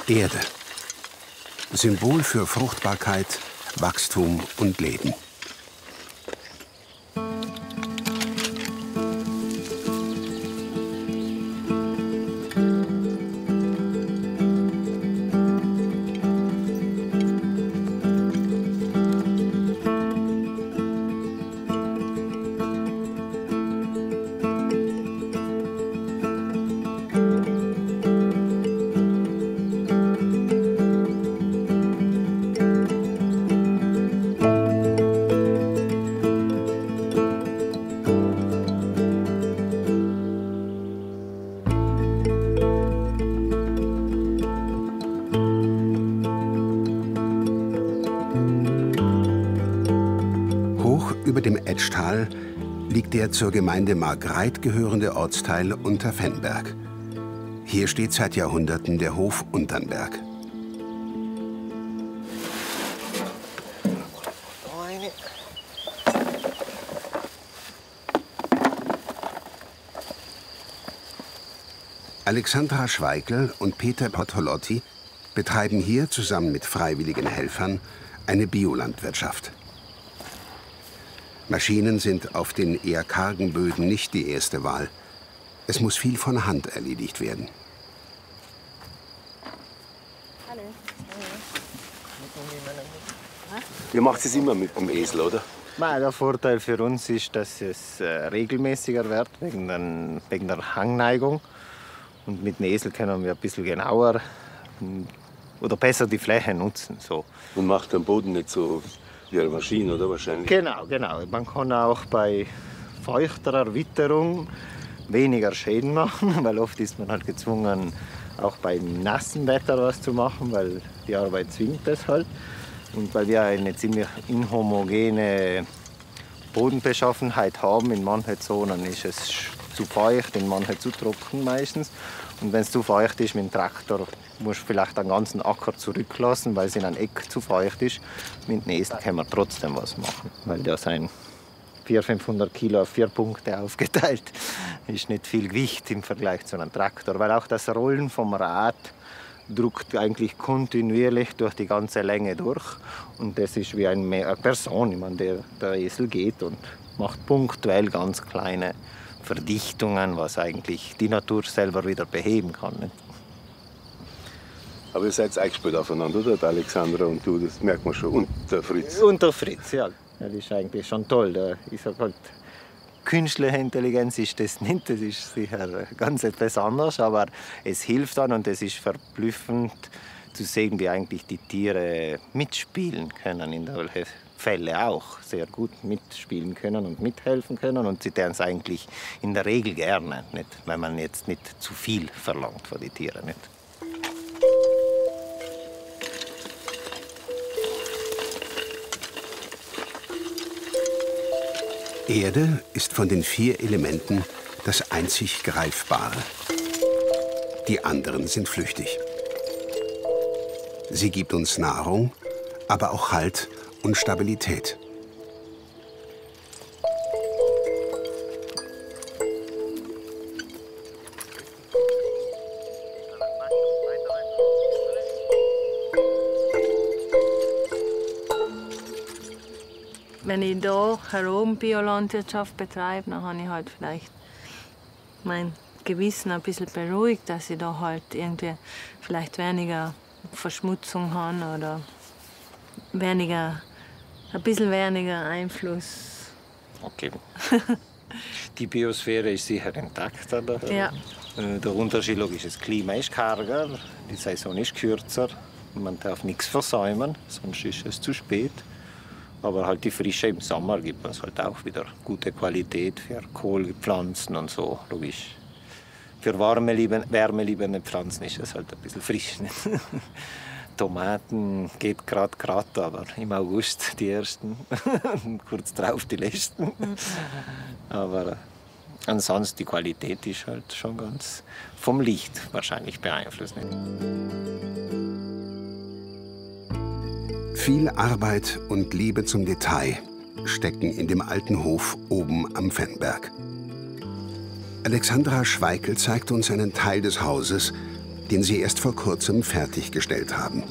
Erde. Symbol für Fruchtbarkeit, Wachstum und Leben. Über dem Etschtal liegt der zur Gemeinde Margreid gehörende Ortsteil Unterfennberg. Hier steht seit Jahrhunderten der Hof Unternberg. Alexandra Schweigl und Peter Bortolotti betreiben hier zusammen mit freiwilligen Helfern eine Biolandwirtschaft. Maschinen sind auf den eher kargen Böden nicht die erste Wahl. Es muss viel von Hand erledigt werden. Hallo. Ihr macht es immer mit dem Esel, oder? Der Vorteil für uns ist, dass es regelmäßiger wird, wegen der Hangneigung. Und mit dem Esel können wir ein bisschen genauer oder besser die Fläche nutzen. So. Und macht den Boden nicht so wie eine Maschine, oder wahrscheinlich? Genau, genau. Man kann auch bei feuchterer Witterung weniger Schäden machen, weil oft ist man halt gezwungen, auch beim nassen Wetter was zu machen, weil die Arbeit zwingt das halt. Und weil wir eine ziemlich inhomogene Bodenbeschaffenheit haben, in manchen Zonen ist es zu feucht, in manchen zu trocken meistens. Und wenn es zu feucht ist mit dem Traktor, musst du vielleicht einen ganzen Acker zurücklassen, weil es in einem Eck zu feucht ist. Mit dem Esel können wir trotzdem was machen, weil der sein 400, 500 Kilo auf 4 Punkte aufgeteilt ist nicht viel Gewicht im Vergleich zu einem Traktor. Weil auch das Rollen vom Rad drückt eigentlich kontinuierlich durch die ganze Länge durch. Und das ist wie eine Person, ich meine, der Esel geht und macht punktuell ganz kleine Verdichtungen, was eigentlich die Natur selber wieder beheben kann. Nicht? Aber ihr seid eingespielt aufeinander, oder? Der Alexandra und du, das merkt man schon. Und der Fritz. Und der Fritz, ja. Das ist eigentlich schon toll. Ich sag halt, künstliche Intelligenz ist das nicht, das ist sicher ganz etwas anderes, aber es hilft dann und es ist verblüffend zu sehen, wie eigentlich die Tiere mitspielen können, in solchen Fällen auch sehr gut mitspielen können und mithelfen können, und sie tun es eigentlich in der Regel gerne, nicht? Wenn man jetzt nicht zu viel verlangt von den Tieren. Nicht? Erde ist von den 4 Elementen das einzig Greifbare. Die anderen sind flüchtig. Sie gibt uns Nahrung, aber auch Halt und Stabilität. Wenn ich hier herum Biolandwirtschaft betreibe, dann habe ich halt vielleicht mein Gewissen ein bisschen beruhigt, dass ich da halt irgendwie vielleicht weniger Verschmutzung habe oder weniger, ein bisschen weniger Einfluss. Okay. Die Biosphäre ist sicher intakt, oder? Ja. Der Unterschied logisch, das Klima ist karger, die Saison ist kürzer, man darf nichts versäumen, sonst ist es zu spät. Aber halt die Frische im Sommer gibt uns halt auch wieder gute Qualität für Kohlpflanzen und so, logisch. Für wärmeliebende Pflanzen ist es halt ein bisschen frisch. Nicht? Tomaten geht grad, aber im August die ersten und kurz drauf die letzten. Aber ansonsten die Qualität ist halt schon ganz vom Licht wahrscheinlich beeinflusst. Nicht? Viel Arbeit und Liebe zum Detail stecken in dem alten Hof oben am Fennberg. Alexandra Schweigl zeigt uns einen Teil des Hauses, den sie erst vor kurzem fertiggestellt haben.